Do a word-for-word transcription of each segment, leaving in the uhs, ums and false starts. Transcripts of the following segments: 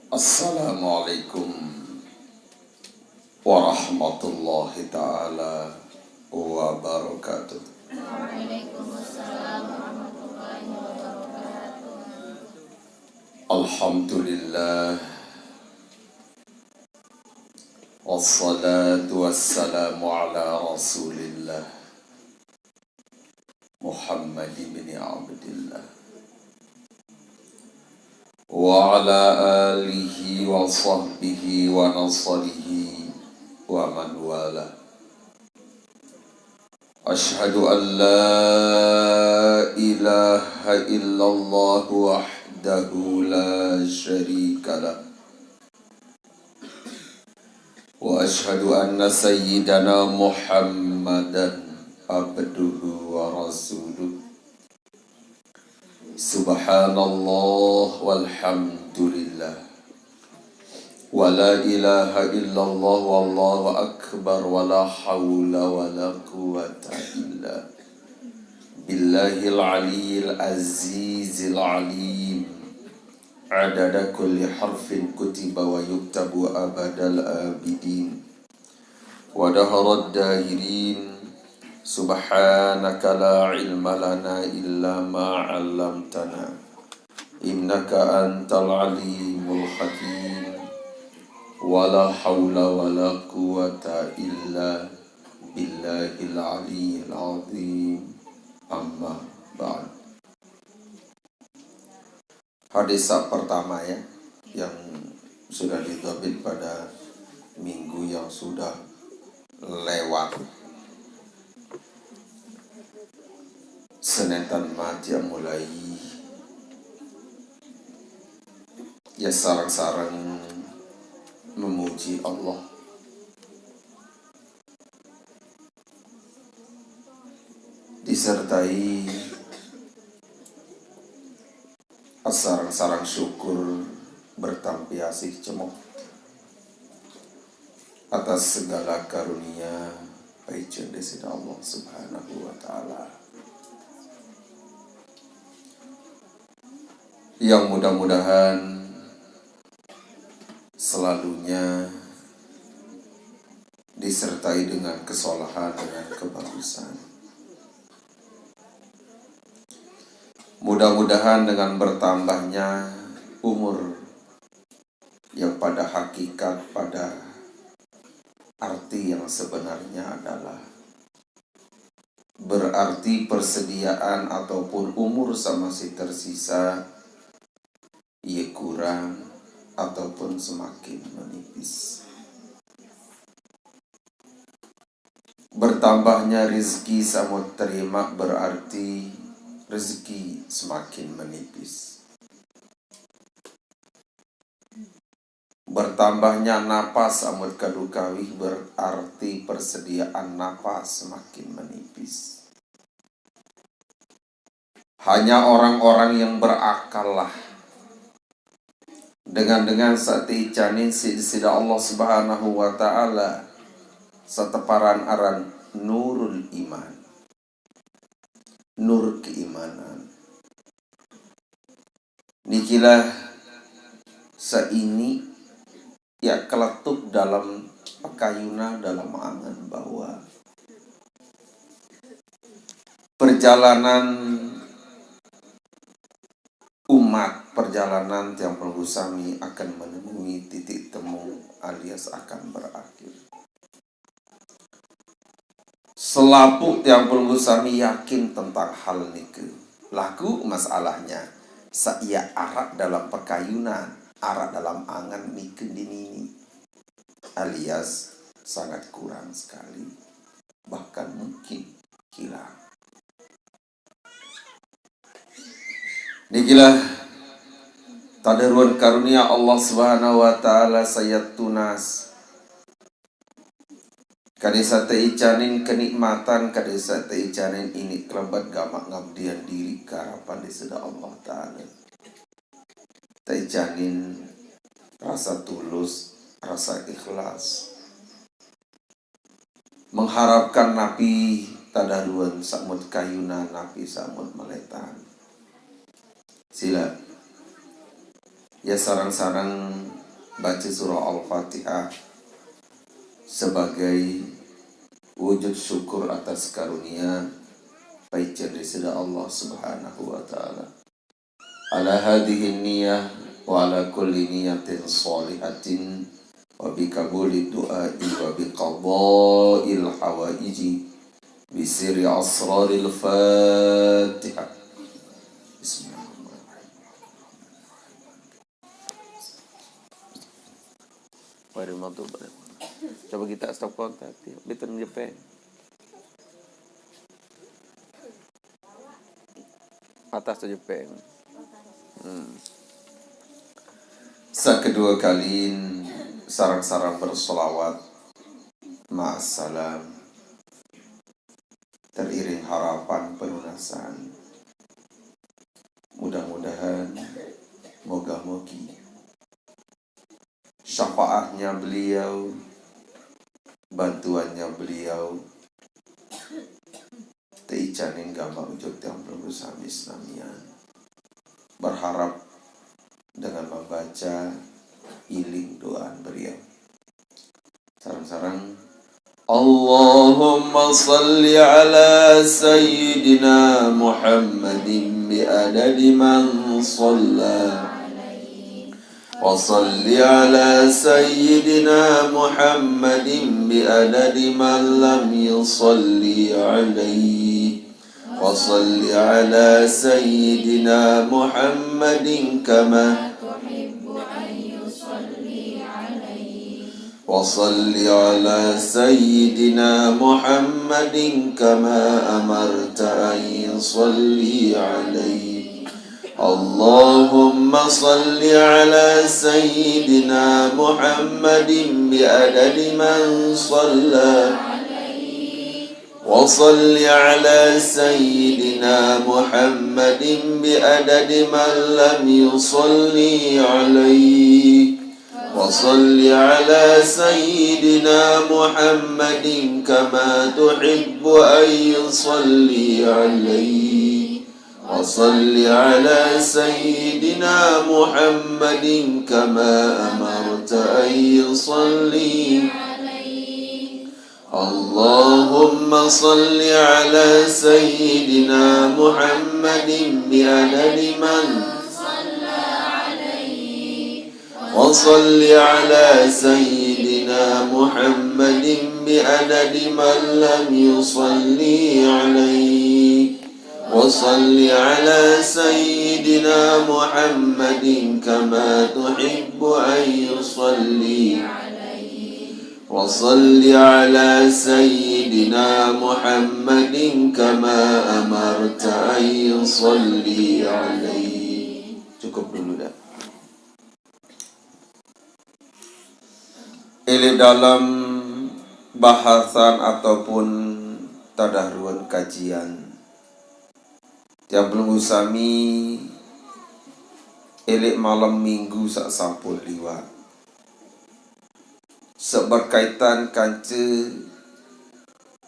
Assalamualaikum warahmatullahi taala wabarakatuh. Alhamdulillah. Wassalatu wassalamu ala Rasulillah Muhammad ibn Abdillah wa ala alihi wa sahbihi wa nasarihi wa man wala. Ashhadu an la ilaha illallah wahdahu la syarika lah. Wa ashhadu anna sayyidana Muhammadan abduhu wa rasuluh. Subhanallah walhamdulillah. Wa la ilaha illallah wallahu akbar wa la hawla wa la quwwata illa billahil aliyil azizil alim. Adada kulli harfin kutiba wa yuktabu abadal abidin. Wa daharad dahirin. Subhanaka la ilma lana illa ma 'allamtana. Innaka antal alimul hakim. Wa la haula wa la quwwata illa billahil aliyil azim. Amma ba'd. Hadis pertama ya, yang sudah didobit pada minggu yang sudah lewat. Senetan mati mulai ya sarang-sarang memuji Allah, disertai sarang-sarang syukur bertampiasih cemoh atas segala karunia paiceun dari Allah Subhanahu wa Ta'ala. Yang mudah-mudahan selalunya disertai dengan kesolahan, dengan kebagusan. Mudah-mudahan dengan bertambahnya umur yang pada hakikat, pada arti yang sebenarnya adalah berarti persediaan ataupun umur sama si tersisa, ia kurang ataupun semakin menipis. Bertambahnya rezeki samun terima berarti rezeki semakin menipis. Bertambahnya napas samun kadukawih berarti persediaan napas semakin menipis. Hanya orang-orang yang berakal lah dengan-dengan sateicanin si sida Allah Subhanahu wa Ta'ala sateparan aran nurul iman, nur keimanan. Nikilah saini ya keletuk dalam pakayuna, dalam angan bahwa perjalanan umat, perjalanan tiang pelungguh sami akan menemui titik temu alias akan berakhir. Selapuh tiang pelungguh sami yakin tentang hal nika. Laku masalahnya, saia arak dalam pakayunan, arak dalam angan nika dinini. Alias sangat kurang sekali, bahkan mungkin hilang. Nikilah tadaruan karunia Allah Subhanahu wa Ta'ala saya tunas. Kada sateicanin kenikmatan, kada sateicanin ini kelebat gamak ngabdian diri ka harapan di sida Allah Ta'ala. Teicanin rasa tulus, rasa ikhlas. Mengharapkan napi tadaruan samut kayunan napi samut meletan. Sila. Ya sarang-sarang baca surah Al-Fatihah sebagai wujud syukur atas karunia paican dari sida Allah Subhanahu wa Ta'ala. Ala hadhihi niyah wa ala kulli niyatin shalihatin wa bi qabuli du'ai wa bi qadail hawaiji bi sirri asraril Fatihah. Bismillahirrahmanirrahim. Ghairil maghdubi alaihim. Coba kita stop kontak dia. Bitan jepeng. Atas tu jepeng. Hmm. Sa kedua kali sarang-sarang bersolawat. Ma'assalam. Teriring harapan pelunasan. Mudah-mudahan, moga-mogi syafaatnya beliau, bantuannya beliau, teicanin gama ujug tiang pelungguh sami senamian. Berharap dengan membaca iling doaan beliau. Sarang-sarang. Allahumma salli ala sayyidina Muhammadin bi adadi man salla. Wa salli ala sayyidina Muhammadin bi adadi man lam yusalli alaihi. Wa salli ala sayyidina Muhammadin kama وصل على سيدنا محمد كما أمرت أن يصلي عليه. اللهم صل على سيدنا محمد بعدد من صلى. وصل على سيدنا محمد بعدد من لم يصل عليه. وصل على سيدنا محمد كما تحب أن يصلي عليه. وصل على سيدنا محمد كما أمرت أن يصلي عليه. اللهم صل على سيدنا محمد بعدد من صلى عليه. وصل على سيدنا محمد بعدد من لم يصل عليه. وصل على سيدنا محمد كما تحب أن يصلي عليه. وصل على سيدنا محمد كما أمرت أن يصلي عليه. Cukup dulu dah. Ilik dalam bahasan ataupun tadahruan kajian tiang pelungguh sami, ilik malam minggu sak sampun liwat. Seberkaitan kanca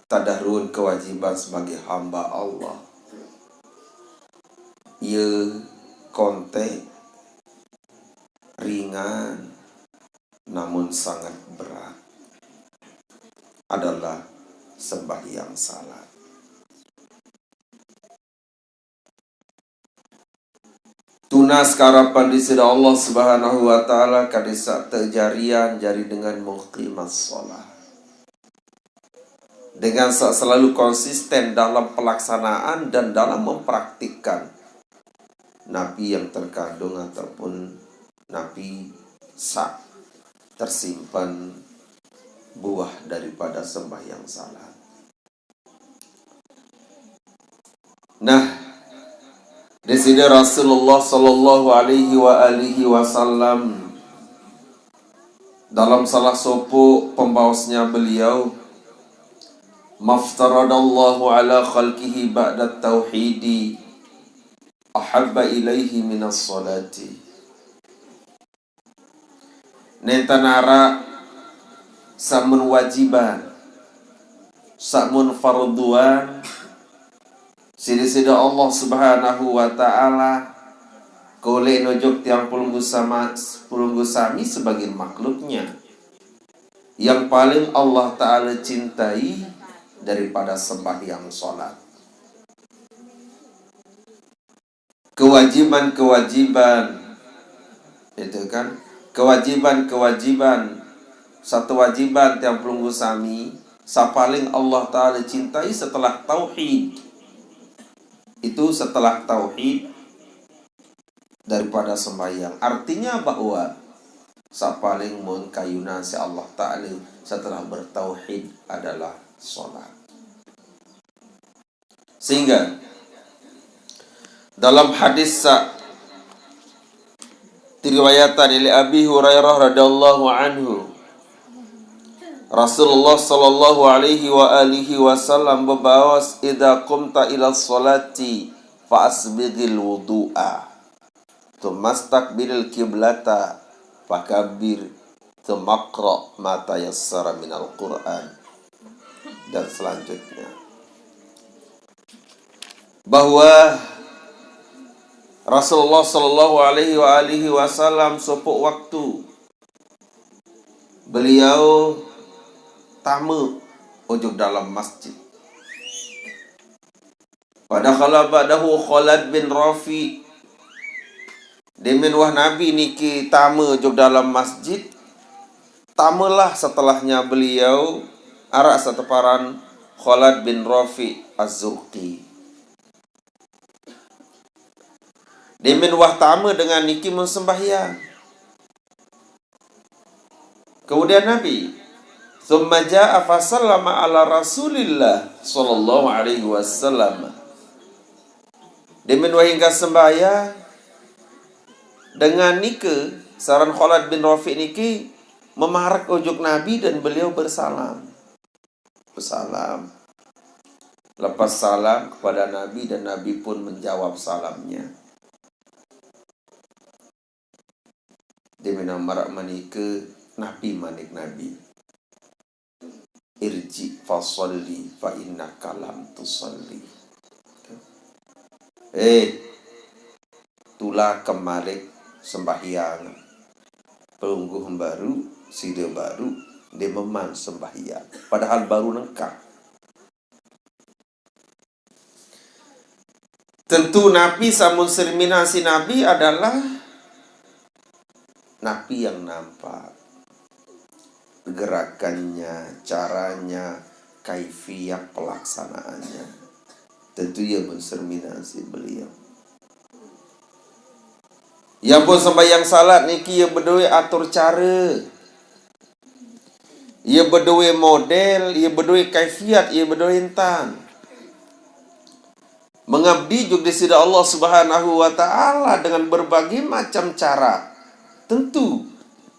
tadahruan kewajiban sebagai hamba Allah. Ia kontek ringan namun sangat berat adalah sembahyang salat. Tunas karapan di sida Allah Subhanahu wa Ta'ala kada sak terjarian jari dengan muqimas salat. Dengan sak selalu konsisten dalam pelaksanaan dan dalam mempraktikkan napi yang terkandung ataupun napi sak tersimpan buah daripada sembahyang salat. Nah, di sini Rasulullah sallallahu alaihi wa alihi wasallam dalam salah sopo pembaosnya beliau, "Maftaradallahu ala khalqihi ba'da tauhidi ahabba ilaihi minas salati." Nenta nara samun wajiban, samun farduan, sida-sida Allah Subhanahu wa Ta'ala Kolek nojok tiang pelunggu sama, pelunggu sami sebagai makhluknya yang paling Allah Ta'ala cintai daripada sembahyang salat. Kewajiban-kewajiban, itu kan, kewajiban-kewajiban, satu wajiban tiang pelunggu sami, sapaling Allah Ta'ala cintai setelah tauhid. Itu setelah tauhid daripada sembahyang. Artinya bahwa sapaling mun kayuna si Allah Ta'ala setelah bertauhid adalah salat. Sehingga dalam hadis sa diriwayatan oleh Abi Hurairah radhiyallahu anhu, Rasulullah sallallahu alaihi wa alihi wasallam bebaos, "Idza qumta ila sholati fa asbighil wudu'a, tsumma staqbilil qiblata, fakabbir, tsumma qra ma tayassara minal Qur'an." Dan selanjutnya, bahwa Rasulullah sallallahu alaihi wa alihi wasallam sopok waktu beliau tama ojok dalam masjid. Pada kala ba'dahu Khalad bin Rafi. Demen wah Nabi niki tama ojok dalam masjid, tamalah setelahnya beliau arak sateparan Khalad bin Rafi Az-Zurqi. Demen wah tama dengan niki mun sembahyang. Kemudian Nabi, "Tsumma ja'a fa sallama ala Rasulillah sallallahu alaihi wasallam." Demen wah ingkah sembahyang dengan nike, saran Khalad bin Rafi niki memarak ojok Nabi dan beliau bersalam. Bersalam. Lepas salam kepada Nabi dan Nabi pun menjawab salamnya. Demen marak manike, napi manik Nabi? "Irji fa sholli fa innaka lam tusalli." Eh, tula kemalik sembahyang. Pelungguh baru, sida baru, demen sembahyang. Padahal baru nengkah. Tentu napi samun serminan si Nabi adalah napi yang nampak. Gerakannya, caranya, kaifiat pelaksanaannya. Tentu ia mun serminan si beliau. Ia pun sembahyang salat niki ia bedoe atur cara. Ia bedoe model, ia bedoe kaifiat, ia bedoe entan. Mengabdi jug di sida Allah Subhanahu wa Ta'ala dengan berbagai macam cara. Tentu,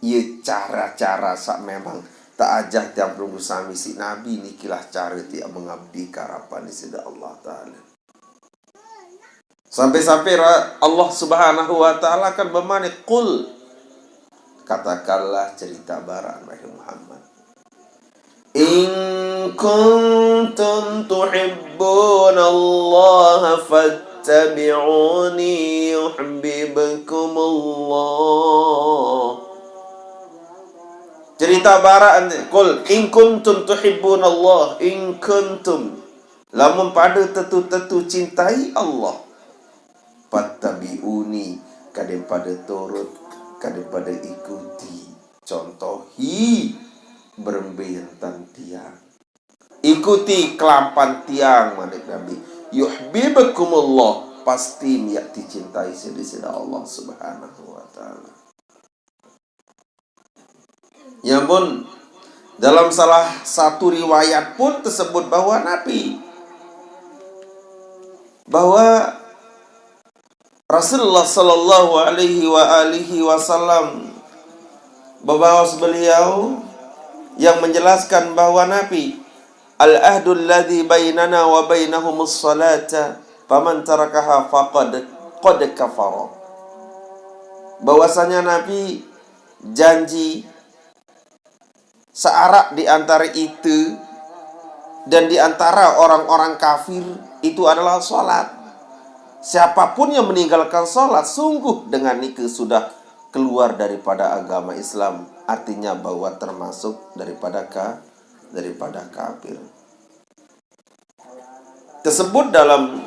ia cara-cara sak memang tak ajah tiang pelungguh sami si Nabi nikilah cara tiang mengabdi karapan di sida Allah Ta'ala. Sampai-sampai ra-, Allah Subhanahu wa Ta'ala kan bermanik, "Qul." Katakanlah cerita barak, wahai Muhammad. "In kuntum tuhibbunallaha fattabi'uni yuhibbukumullah." Cerita barak ente, "Qul in kuntum tuhibbunallah, in kuntum." Lamun pada tetu-tetu cintai Allah, fattabi'uni, kadin pada turut, kadin pada ikuti, contohi, berembe entan tiang. Ikuti kelampan tiang, manik Nabi. Yuhibbukumullah, pasti miak dicintai sida-sida Allah Subhanahu wa Ta'ala. Ya pun, dalam salah satu riwayat pun tersebut bahwa Nabi, bahwa Rasulullah sallallahu alaihi wa alihi wasallam, bebaos beliau yang menjelaskan bahwa Nabi, "Al-ahdul ladzi bainana wa bainahumus salata, faman tarakaha faqad, qad kafara." Bahwasanya Nabi janji searak di antara itu dan di antara orang-orang kafir itu adalah salat. Siapapun yang meninggalkan salat, sungguh dengan niki sudah keluar daripada agama Islam, artinya bahwa termasuk daripada ka-, daripada kafir. Tersebut dalam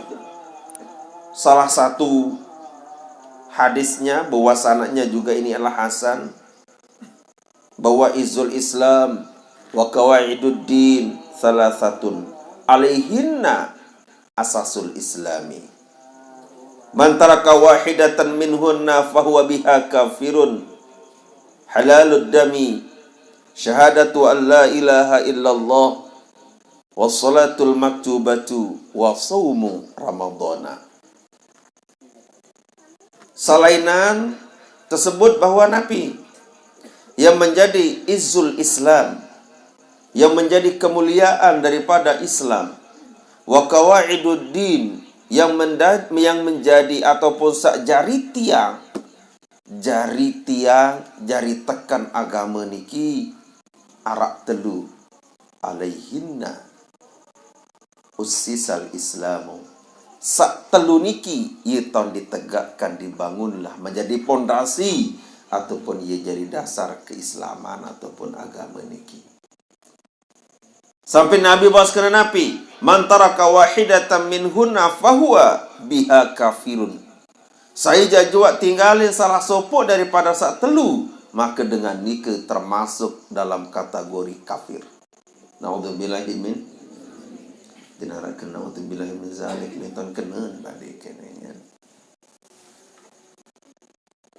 salah satu hadisnya, bahwa sanadnya juga ini adalah hasan, bahwa izzul Islam wa qawaiduddin thalathatun alaihinna asasul Islami. Man taraka wahidatan minhunna fahuwa biha kafirun. Halalud dami syahadatu an la ilaha illallah, wa salatul maktubatu, wa saumu ramadana. Salainan tersebut bahwa Nabi yang menjadi izzul Islam, yang menjadi kemuliaan daripada Islam, wa qawaiduddin, yang menda-, yang menjadi ataupun sak jari tiang, jari tiang, jari tekan agama niki, arak telu, alaihinna ussisal Islamu. Sak telu niki, ia taun ditegakkan, dibangunlah, menjadi pondasi, ataupun ia jadi dasar keislaman ataupun agama niki. Sampai Nabi bahas kena Nabi, man taraka wahidatan minhunna fahuwa biha kafirun. Saya jajua tinggalin salah sopok daripada sak telu, maka dengan nika termasuk dalam kategori kafir. Naudzubillahi min. Dinarakan naudzubillahi min zalik, ni tuan kena balik kena.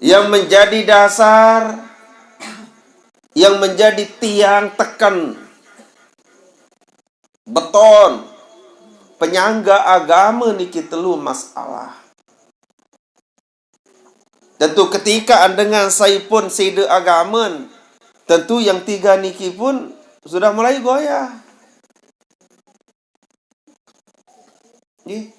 Yang menjadi dasar, yang menjadi tiang tekan beton penyangga agama niki telu masalah. Tentu ketika dengan saya pun sida agama, tentu yang tiga niki pun sudah mulai goyah. Nggih.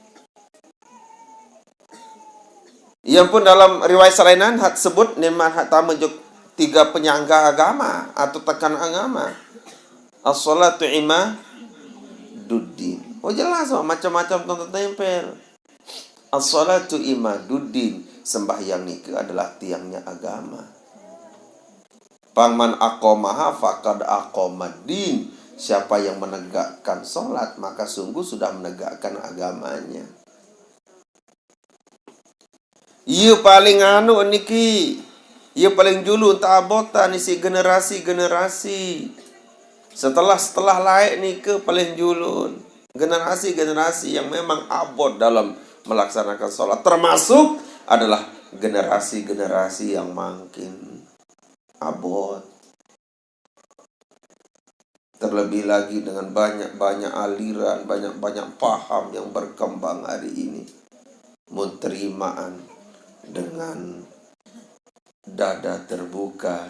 Ia pun dalam riwayat salainan hat sebut neman hat tama juk tiga penyangga agama atau tekan agama. As-salatu imaduddin. Oh, jelas, oh, macam-macam tuan tempel. As-salatu imaduddin, sembahyang niki adalah tiangnya agama. Pang man aqamaha faqad aqamaddin. Siapa yang menegakkan salat, maka sungguh sudah menegakkan agamanya. Ia paling anu niki, ia paling julun tak abotan isi generasi-generasi. Setelah-setelah laik nika paling julun. Generasi-generasi yang memang abot dalam melaksanakan salat, termasuk adalah generasi-generasi yang makin abot. Terlebih lagi dengan banyak-banyak aliran, banyak-banyak paham yang berkembang hari ini. Mun terimaan dengan dada terbuka,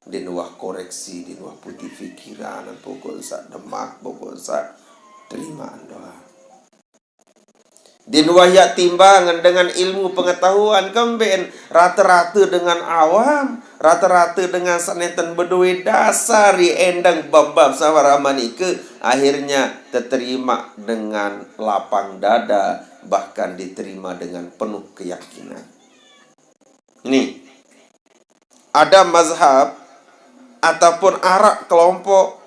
din wah koreksi, din wah putih fikiran, pokok sak demak, pokok sak terimaan doa. Din wah yak timbangan dengan ilmu pengetahuan kemben rata-rata dengan awam, rata-rata dengan saneten bedue dasar i endang bab-bab sawara manika, akhirnya diterima dengan lapang dada, bahkan diterima dengan penuh keyakinan. Ini ada mazhab ataupun arak kelompok,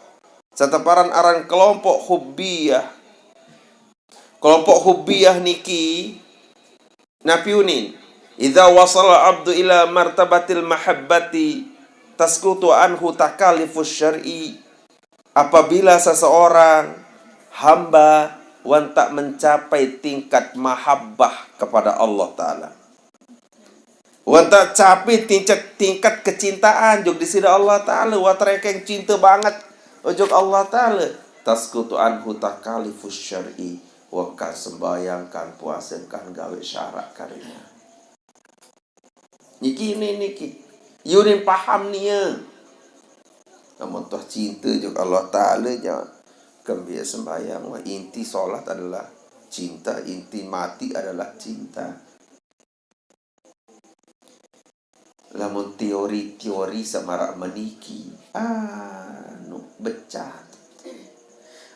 seteparan aran kelompok hubbiyah. Kelompok hubbiyah niki napi unin? Idza wasala abdu ila martabatil mahabbati taskutu anhu takalifus syar'i. Apabila seseorang hamba wan tak mencapai tingkat mahabbah kepada Allah Ta'ala, wan tak capai tingkat, tingkat kecintaan juk di sida Allah Ta'ala, wa terekeng cinta banget juk Allah Ta'ala, taskutu anhu takalifus syar'i, wa kan sembahyang, kan puasa, kan gawe syarak karena. Niki ni niki. Yunin paham nia. Namun toh cinta juk Allah Ta'ala nya kembiak sembahyang. Wah, inti solat adalah cinta, inti mati adalah cinta. Lamun teori-teori samarak meniki, anu becah.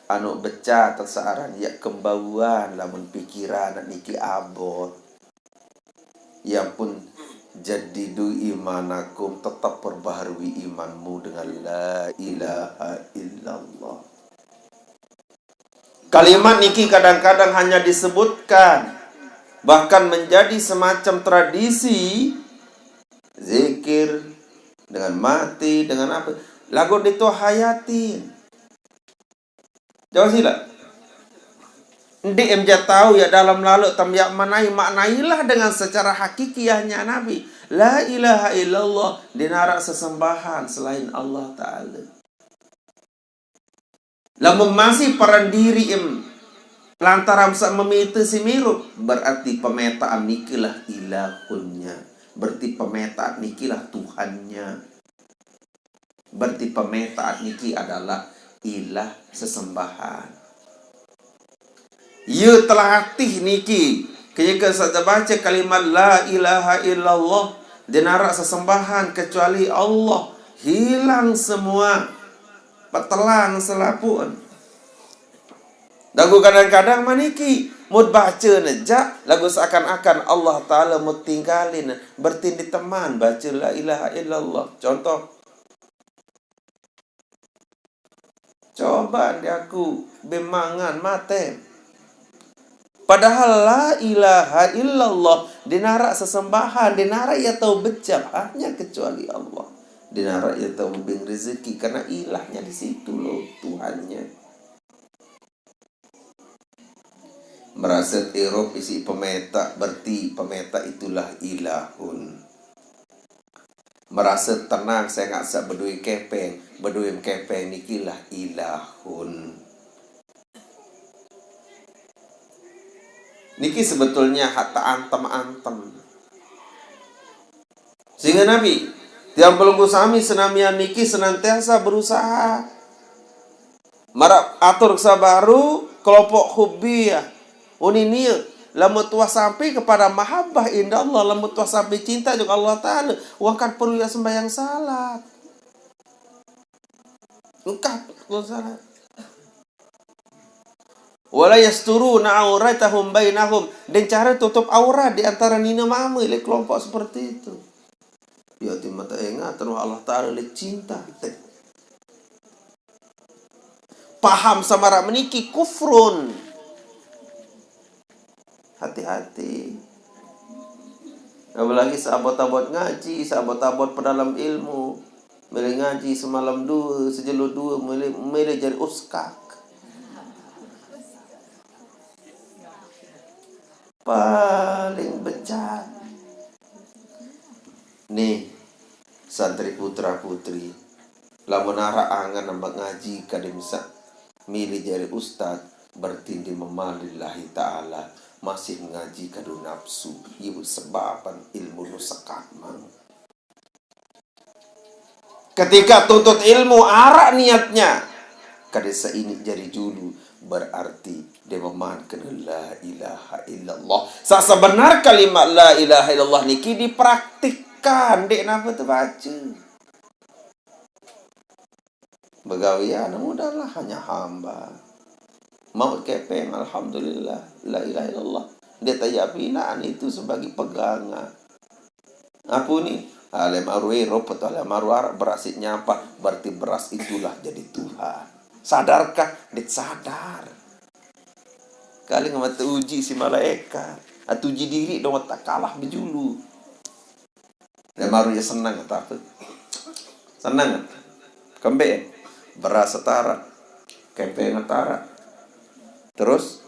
Anu becah searan yak kembauan lamun pikiran niki abot. Ya pun, jaddidu imanakum, tetap perbaharui imanmu dengan la ilaha illallah. Kalimat niki kadang-kadang hanya disebutkan, bahkan menjadi semacam tradisi, zikir, dengan mati, dengan apa. Lagu itu hayatin. Coba sila. Ndik em ja tahu ya dalam lalu tam ya manai, maknailah dengan secara hakikiahnya Nabi. La ilaha illallah, dinarak sesembahan selain Allah Ta'ala. Lamun masih paran diri em lantaran sa memita si miru, berarti pemetaan nikilah ilahunnya. Berarti pemetaan nikilah Tuhannya. Berarti pemetaan niki adalah ilah sesembahan. Ya telatih niki, kenyaka sa baca kalimat la ilaha illallah, dinarak sesembahan kecuali Allah, hilang semua, petelan selapuan. Lagu kadang-kadang maniki, mut baca neja, lagu seakan-akan Allah Ta'ala mut tinggalin, bertindi teman baca la ilaha illallah. Contoh, coba di aku bemangan mate. Padahal la ilaha illallah, dinarak sesembahan, dinarak ya tahu becap, hanya kecuali Allah. Dinarak ya tahu bing rezeki, karena ilahnya di situ loh, Tuhannya. Merasa irup isi pemeta, berarti pemeta itulah ilahun. Merasa tenang, saya nggak sa bedui kepeng, bedui kepeng nikilah ilahun. Niki sebetulnya hatta antem-antem. Sehingga Nabi, tiang pelunggu sami senamian niki senantiasa berusaha. Mara atur sabaru kelompok hubbiyah. Uni nia, lamun tuah sampai kepada mahabbah inda Allah, lamun tuah sampai cinta juga Allah Ta'ala, wangkan perlu ya sembahyang salat. Engkah perlu salat. Wala yasturuna auratahum bainahum. Dan cara tutup aurat di antara nina mama, le kelompok seperti itu. Ya, ti mata ingat, Allah Ta'ala le cinta. Paham samara meniki kufrun. Hati-hati. Apalagi seabot-abot ngaji, seabot-abot pedalam ilmu. Milih ngaji semalam dua, sejelo dua, milih, milih jadi uskak. Paling becat. Nih, santri putra putri, lamun ara angan nambah ngaji kadem sa milih jadi ustad, bertindi memalillahi ta'ala, masih ngaji kadu nafsu, ibu sebaban ilmu nu sekat mang. Ketika tuntut ilmu, arak niatnya. Kada seini jari julu, berarti dia memahankan la ilaha illallah. Sa sebenar kalimat la ilaha illallah niki dipraktikkan, dek napa tu baca. Begawian, mudahlah, hanya hamba. Mau kepeng, alhamdulillah, la ilaha illallah. Dia tak pinaan itu sebagai pegangan. Apa ni? Alemaru ero, petu alemaru arak berhasil nyampah, berarti beras itulah jadi Tuhan. Sadarkah? Ndik sadar. Kali ngamata uji si malaikat. Atau uji diri dong tak kalah bejulu. Alemaru ya senang kata apa? Senang kata. Kembe beras setara, kepeng setara. Terus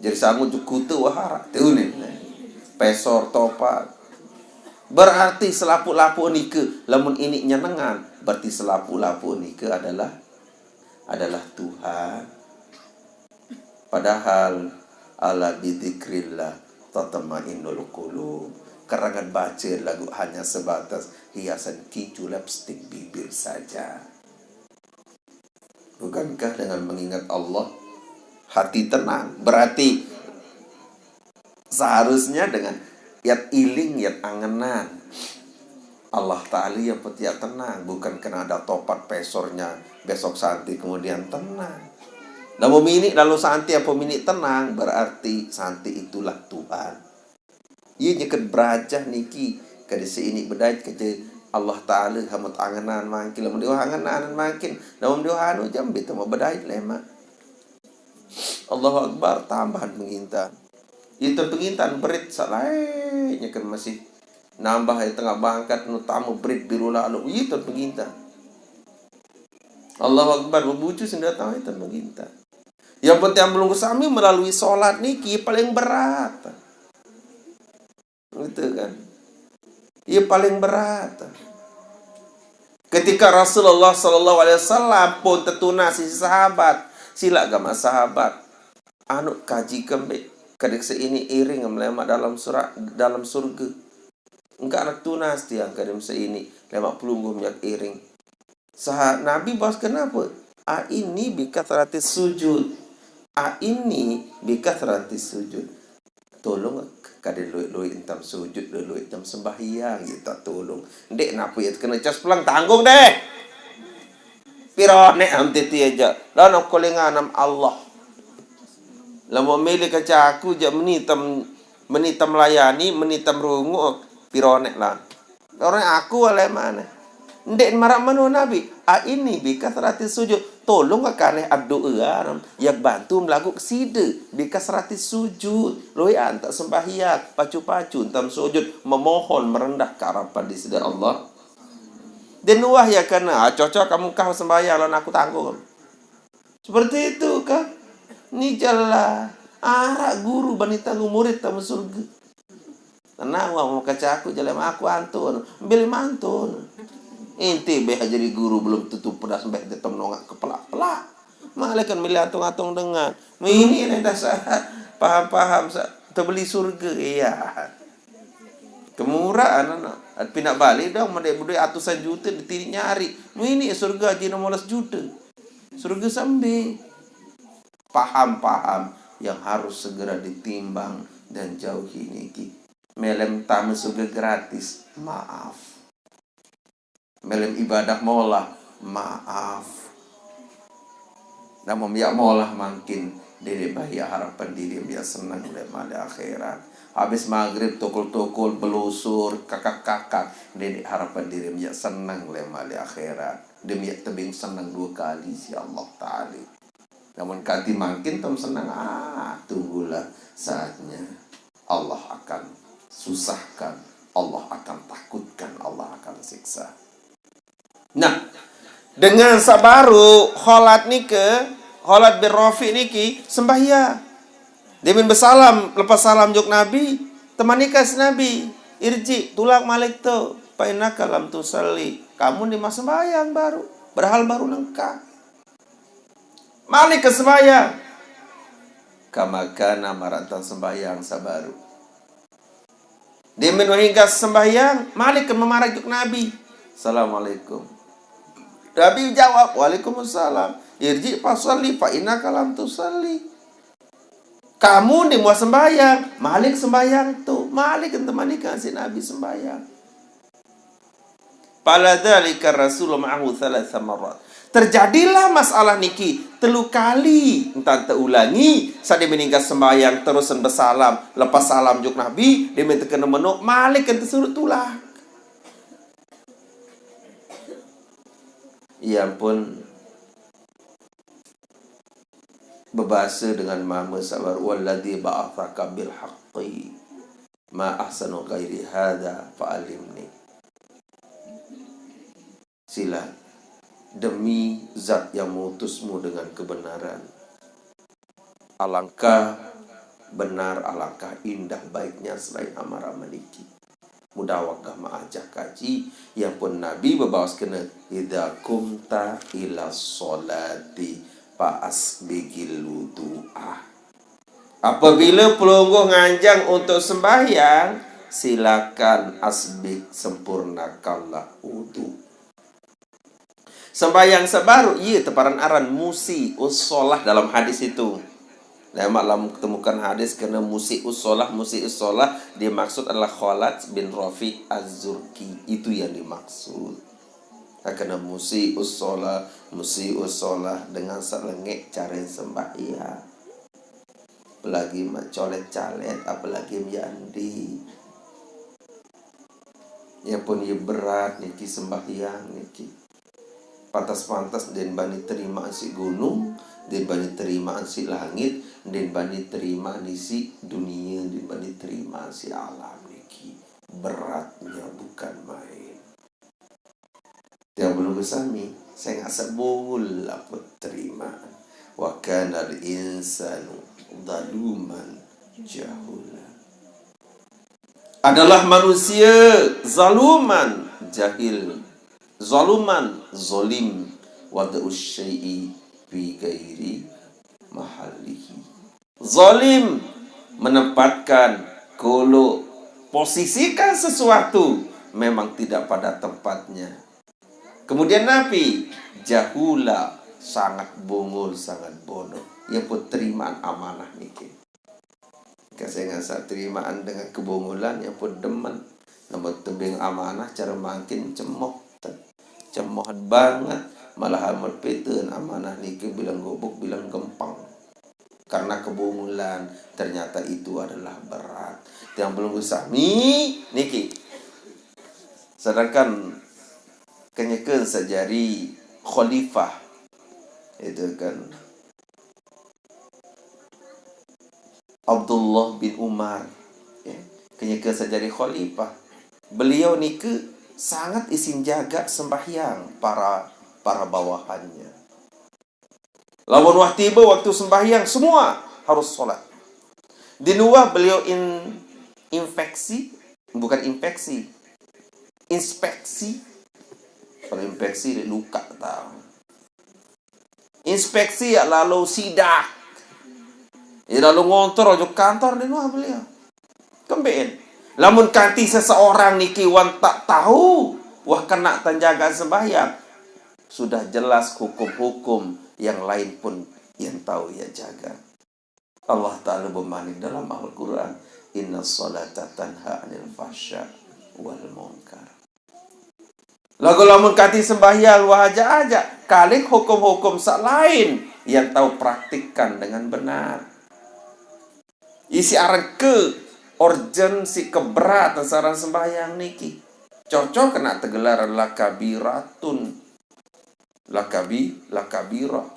jadi sangu jukute wahara. Tuh nih. Pesor topa. Berarti selapu-lapu nike, lamun ini nyenengan, berarti selapu-lapu nike adalah adalah Tuhan. Padahal ala bidzikrillah tatmainnul qulub. Karangan baca lagu hanya sebatas hiasan kincu lipstik bibir saja. Bukankah dengan mengingat Allah, hati tenang? Berarti seharusnya dengan yat iling, yat angenan Allah Ta'ala yang petia tenang, bukan kena ada topat pesornya besok santi kemudian tenang. Lalu mini, lalu santi apa mini tenang, berarti santi itulah Tuhan. Iye nyeket berajah niki, kade seini bedait kece Allah Taala, hamut angenan mangkin, lamun dewa angenan mangkin, lamun dewa anu jam beta mau bedait lemak. Allahu Akbar, tambahan pengintan. Itu pengintan berit salae nyeken masih nambah ya tengah bangkat nu tamu berit biru lalu. Itu pengintan. Allahu Akbar, bebucu sendatang itu pengintan. Yang penting belum sami melalui sholat niki paling berat. Gitu kan. Iya paling berat. Ketika Rasulullah sallallahu alaihi wasallam pun tetunas si sahabat, sila gama sahabat. Anu kaji kembe, kadek seini iring melema dalam surat dalam surga. Engka anak tunas tiang kadem seini, lemak pelungguh minyak iring. Saha Nabi bos kenapa? A ini bikathratis sujud. A ini bikathratis sujud. Tolong kade luwih-luwih entam sujud, luwih-luwih entam sembahyang, ya tak tolong. Ndek napu ya kena cas pulang tanggung deh. Pirone am titi aja. Lawan kolengan am Allah. Lamun milih kaca aku jak menitam menitam layani, menitam rungu pirone lan. Orang aku oleh mana? Ndek marak manu Nabi. A ini bikathratis sujud. Tolong akaneh abdu earam. Yak bantu melagu keside. Bikathratis sujud. Luwih antak sembahyang. Pacu-pacu entam sujud. Memohon merendah karapan di side Allah. Den wah ya kana. Ah, cocok kamu kah sembahyang lawan aku tanggung. Seperti itu kan. Ini jelas. Arak guru bani tanggung murid tamu surga. Tenang, wah, mau kaca aku, jalan aku antun. Ambil mantun. Inti beh jadi guru belum tentu pedas beh tetem nongak kepelak-pelak. Malah kan milih atung-atung dengan. Ini nih dasar paham-paham sa terbeli surga, iya. Kemurahan anak. Pindah balik dong, mendek budai atusan juta ditiri nyari. Ini surga haji enam belas juta. Surga sambil. Paham-paham yang harus segera ditimbang dan jauhi niki. Melem tamu surga gratis, maaf. Melem ibadah molah, maaf. Namun ya molah mangkin dede bahaya harapan diri biar senang oleh mali akhirat. Habis maghrib tokol-tokol belusur kakak-kakak dede harapan diri biar senang oleh mali akhirat. Demi tebing senang dua kali si Allah Ta'ala. Namun kati mangkin tem senang, ah, tunggulah saatnya. Allah akan susahkan, Allah akan takutkan, Allah akan siksa. Nah, dengan sabaru kholat nike, kholat bin Rafi niki sembahyang. Demin bersalam, lepas salam juk Nabi, temani kas Nabi, irji, tulak malik tu, fa innaka lam tusalli. Kamu ni mas sembahyang baru, padahal baru nengka. Malik ke sembahyang. Kama kana marantang sembahyang sabaru. Demin wahingga sembahyang, malik ke memarak juk Nabi. Assalamualaikum. Nabi jawab, "Waalaikumsalam. Irji fasalli fa innaka lam tusalli." Kamu ni mau sembahyang, malik sembahyang tu. Malik temani kan si Nabi sembahyang. Fala dzalika Rasulullah ma'ahu thalatha marrat. Terjadilah masalah niki telu kali. Entah teulangi, sade meninggal sembahyang terus dan bersalam. Lepas salam juk Nabi, dia minta kena menuk, malik kan tersuruh tulak. Ia pun berbahasa dengan mama sabar, "Walladzi ba'atsaka bil haqqi ma ahsanu ghairi hadza fa'alimni." Sila, demi zat yang mengutusmu dengan kebenaran, alangkah benar, alangkah indah baiknya selain amar amaliki. Mudah wakah maajah kaji, yang pun Nabi berbawas kena, "Idza kumta ila sholati fa asbigil wudu'ah." Apabila pelungguh nganjang untuk sembahyang, silakan asbik, sempurnakanlah wudu. Sembahyang sabaru, iya teparan aran musi ussolah dalam hadis itu. Nah, maklum temukan hadis kena musi ussolah, musi ussolah dimaksud adalah Khalat bin Rafi Az-Zurqi. Itu yang dimaksud. Nah, kena musi ussolah, musi ussolah dengan selengek cara sembahyang. Apalagi mak colet-calet, apalagi yandi. Ya pun ya berat niki sembahyang niki. Pantas-pantas den bani terimaan si gunung, den bani terimaan si langit, den bani terimaan si dunia, den bani terimaan si alam niki. Beratnya bukan main. Tiang belum sami, saya nggak sebungul laput terimaan. Wa kanal insanu zaluman jahula. Adalah manusia zaluman, jahil. Zaluman, zolim. Wada'us syai'i fi ghairi mahallihi. Zolim, menempatkan, kolo, posisikan sesuatu memang tidak pada tempatnya. Kemudian napi? Jahula, sangat bungul, sangat bodoh. Ya pun terimaan amanah niki. Kasih ngansak terimaan dengan kebungulan, ya pun demen. Namun tebing amanah cara makin cemoh. Cemoh banget. Malah amat peten amanah niki bilang gubuk, bilang gempang. Karena kebungulan, ternyata itu adalah berat. Tiang belum sami niki. Sedangkan kenyeken sejari khalifah itu kan Abdullah bin Umar, ya, kenyeken sejari khalifah. Beliau nike sangat isin jaga sembahyang para para bawahannya. Lamun wah tiba waktu sembahyang, semua harus sholat. Di luar beliau in, infeksi, bukan infeksi, inspeksi. Kalau infeksi luka tahu. Inspeksi ya lalu sidak. Ya lalu ngontor ojo kantor di luar beliau. Kemben. Lamun kanti seseorang niki wan tak tahu, wah kena tanjagaan sembahyang. Sudah jelas hukum-hukum yang lain pun yang tahu ya jaga. Allah Ta'ala bermanik dalam Al-Quran, inna salata tanha anil fahsya wal munkar. Lagu lamun kati sembahyang wah aja-aja, kalik hukum-hukum sak lain yang tahu praktikkan dengan benar. Isi aran ke urgensi keberatan sarang sembahyang niki. Cocok kena tegelar lakabiratun. Lakabi, lakabirah.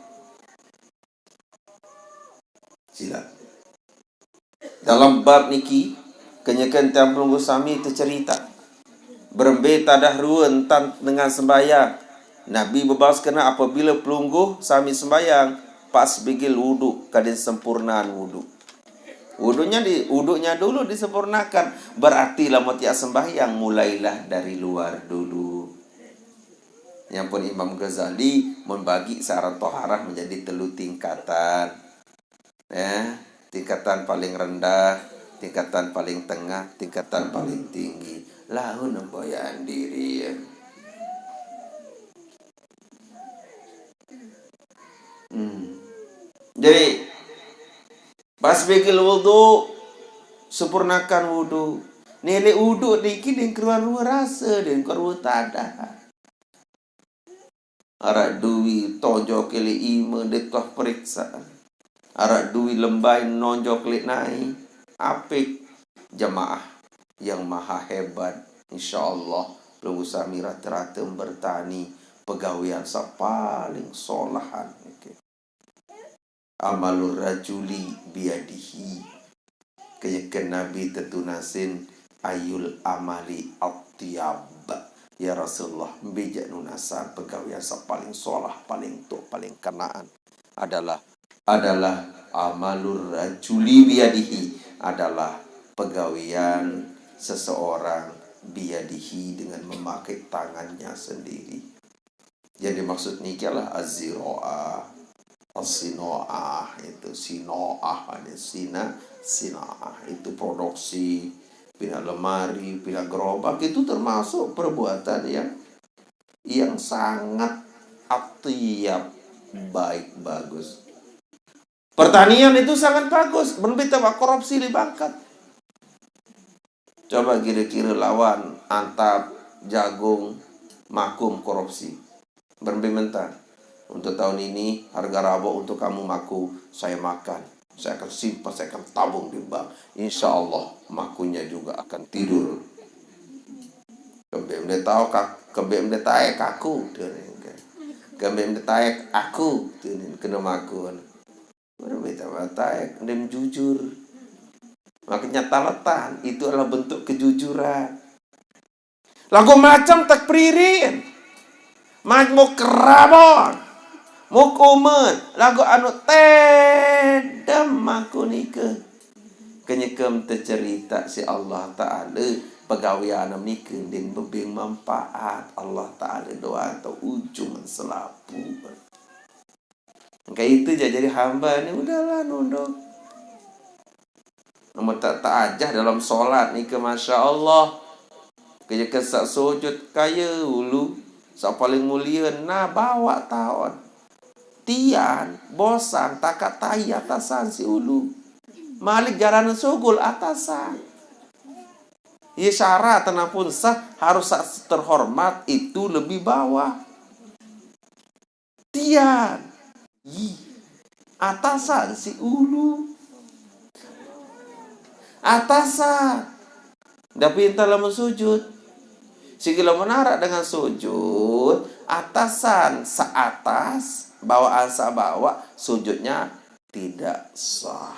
Sila. Dalam bab niki, kenyeken tiang pelungguh sami tercerita. Berembe tadah rua entan dengan sembahyang. Nabi bebas kena apabila pelungguh sami sembahyang, pas bigil wudu, kadin sempurnaan wudu. Wudunya di wudunya dulu disempurnakan. Berarti lamun tiap sembahyang mulailah dari luar dulu. Yang pun Imam Ghazali membagi syarat toharah menjadi telu tingkatan. Ya, tingkatan paling rendah, tingkatan paling tengah, tingkatan paling tinggi. Lahu nemboyaan diri ya. Hmm. Jadi pas begil wudu, sempurnakan wudu. Nilai wudu niki yang keluar luar rasa, yang keluar tadah. Arak dui tonjok kili ime detoh periksa. Arak dui lembai nonjok kili nai. Apik jemaah yang maha hebat. Insya Allah pelungguh sami rata-rata bertani pegawean sa paling solahan. Oke. Amalur rajuli biadihi. Kayeken Nabi tetunasin ayul amali atyab. Ya Rasulullah, beja nunasan pegawean sa paling solah, paling tuk, paling kenaan adalah adalah amalur rajuli biadihi, adalah pegawean seseorang biadihi dengan memakai tangannya sendiri. Yang dimaksud niki adalah az-ziraah, as-sinaah, itu sinaah, ada sina, sinaah itu produksi pina lemari, pina gerobak, itu termasuk perbuatan yang yang sangat atyab, baik, bagus. Pertanian itu sangat bagus, belum kita korupsi di bangkat. Coba kira-kira lawan antap, jagung, makum korupsi. Berembe mentan. Untuk tahun ini harga rabo untuk kamu maku saya makan. Saya akan simpan, saya akan tabung di bank. Insya Allah makunya juga akan tidur. Kembe mende tao kak, kembe mende taek aku, dene. Kembe mende taek aku, dene kena makun. Baru beta mataek, dem jujur. Makanya taletan itu adalah bentuk kejujuran. Lagu macam tak peririn. Mau kerabon. Mau kumen. Lagu anu tedem aku nike. Kenyekem tercerita si Allah Ta'ala. Pegawian nike din bebing manfaat. Allah Ta'ala doa atau ujung selapu. Kayak itu ja jadi hamba ni, udahlah nunduk. Namun tak, tak ajah dalam solat ni ke, Masya Allah. Kerja kesak sujud kaya ulu. Sak paling mulia, nah bawa taon. Tian, bosan, takat tai atasan si ulu. Malik jalan sugul atasan. Ya syarat pun sah, harus terhormat itu lebih bawah. Tian. Yi. Atasan si ulu. Atasan. Tapi entah lamun sujud. Sigi lamun arak dengan sujud, atasan seatas, bawaan sabawa, sujudnya tidak sah.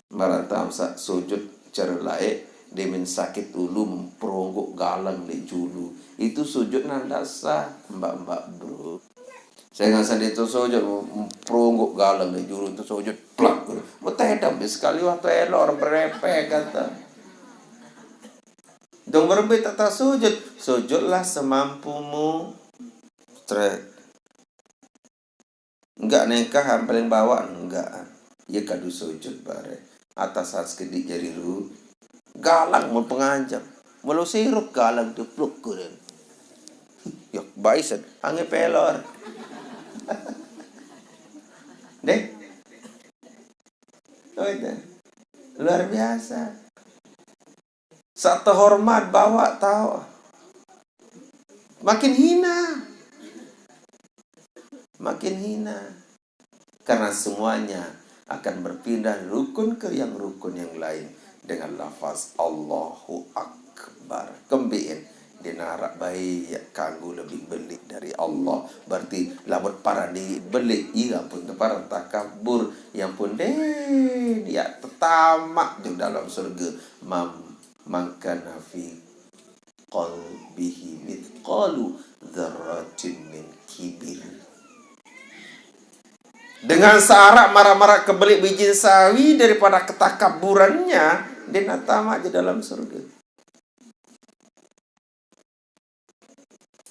Marantam sa sujud cara lae, demin sakit ulu, memperongok galang di julu. Itu sujud nanda sah, mbak-mbak bro. Saya nggak sadar itu sujud, memperongok galang di julu, itu sujud plak. Mau tedam sekali waktu elor, berepek kata. Dong berembe tata sujud, sujudlah semampumu. Strek. Enggak nengkah yang paling bawah, enggak. Iya kadu sujud bare. Atasan sekedik jari ru. Galang mau penganjam. Mulu sirup galang tu pluk kurin. Ya, baisan. Angin pelor. Deh. Oh, itu. Luar biasa. Saat terhormat bawa tahu. Makin hina. Makin hina. Karena semuanya akan berpindah rukun ke yang rukun yang lain dengan lafaz Allahu Akbar. Kembiin dinarak baik kanggo lebih belik dari Allah. Berarti lamun paran diri belik, iya pun teparan takabur, yang pun den ya tetamak di dalam surga. Mam mangkana fi qalbihi mithqalu dzarratin min kibir. Dengan searak marak-marak kebelik bijin sawi daripada ketakaburannya, dia nak tamat di dalam surga.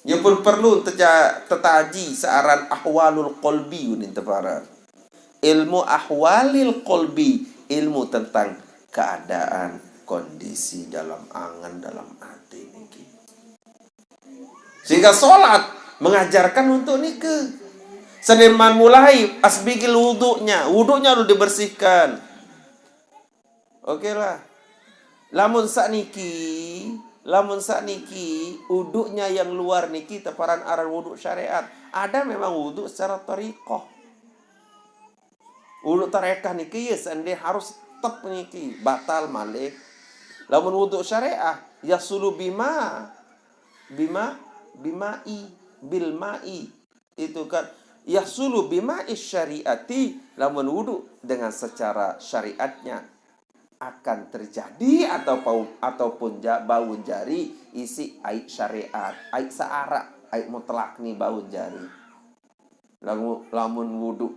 Ia pun perlu teja-, tetaji searan ahwalul qalbi unin tepara. Ilmu ahwalil qalbi, ilmu tentang keadaan kondisi dalam angan, dalam hati niki. Sehingga sholat mengajarkan untuk nike. Seniman mulai asbigil wuduknya, wuduknya udah dibersihkan. Oke lah. Lamun sakniki, lamun sakniki, wuduknya yang luar niki teparan aran wuduk syariat. Ada memang wuduk secara tariqah. Wuduk tarekah niki ya seandainya harus tep niki, batal malik. Lamun wuduk syariah, yasulu bima, bima, bimai, bil mai. Itu kan, yasulu bima syariati, lamun wuduk dengan secara syariatnya akan terjadi atau pau-, ataupun ja-, baun jari isi aik syariat, aik searak, aik mutlak ni baun jari. Lamu-, lamun wuduk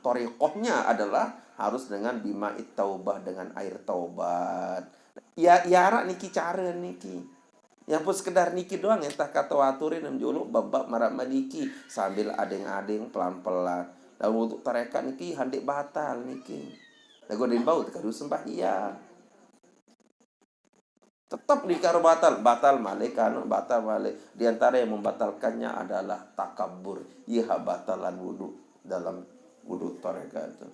thariqahnya adalah harus dengan bima'it taubah, dengan air taubat. Ya, ya arak niki cara niki. Yang pun sekedar niki doang, entah kata aturin yang jolo bab-bab marak maniki sambil adeng-adeng pelan-pelan. Lamun wuduk tarekat niki handik batal niki. Lagu den bau kadu sembahyang. Tetap di karo batal, batal malik, anu, batal malik. Di antara yang membatalkannya adalah takabur. Iya batalan wudhu dalam wudhu tarekat itu.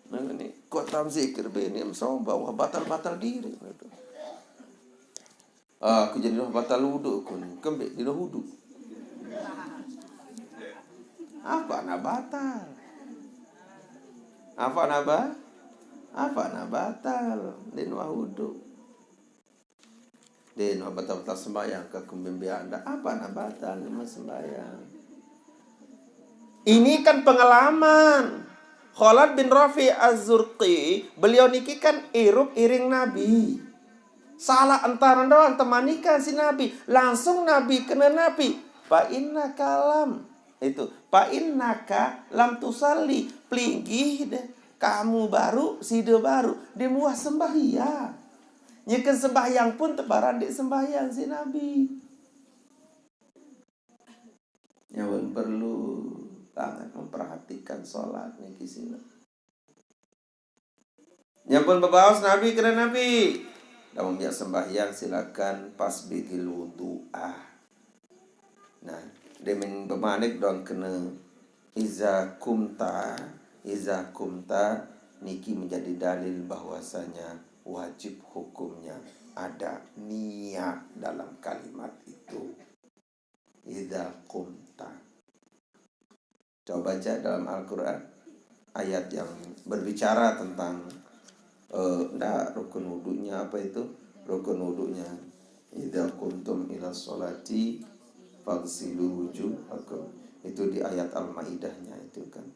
Nah, ini kok tam zikir be ini sombong, wah, batal-batal diri. Ah, aku jadi wah batal wudhu aku ni. Kembe di wudhu. Apa nak batal? Apa nak ba? Apa nak batal? Di wudhu. Dia no batal-batal sembahyang ka kumbimbianda. Apa na batal ni sembahyang? Ini kan pengalaman. Khalad bin Rafi Az-Zurqi, beliau niki kan irup iring Nabi. Salah entaran doang temanikan si Nabi. Langsung Nabi kena Nabi. Fa innaka lam. Itu. Fa innaka lam tusalli. Pelinggih deh. Kamu baru, sida baru. Di muah sembahyang. Nyekan sembahyang pun teparan di sembahyang si Nabi. Nyawa perlu sangat memperhatikan sholat niki sini. Nyampun bebaos Nabi kena Nabi. Lamun biak sembahyang silakan pas bigil wudu'ah. Nah, demin bemanik doang kena iza kumta, iza kumta niki menjadi dalil bahwasanya wajib hukumnya ada niat dalam kalimat itu. Iza kumta. Coba baca dalam Al-Quran ayat yang berbicara tentang eh, enggak rukun wuduknya apa itu? Rukun wuduknya idza kumtum ila sholati fagsilu wujuhakum. Itu di ayat Al-Maidahnya itu kan.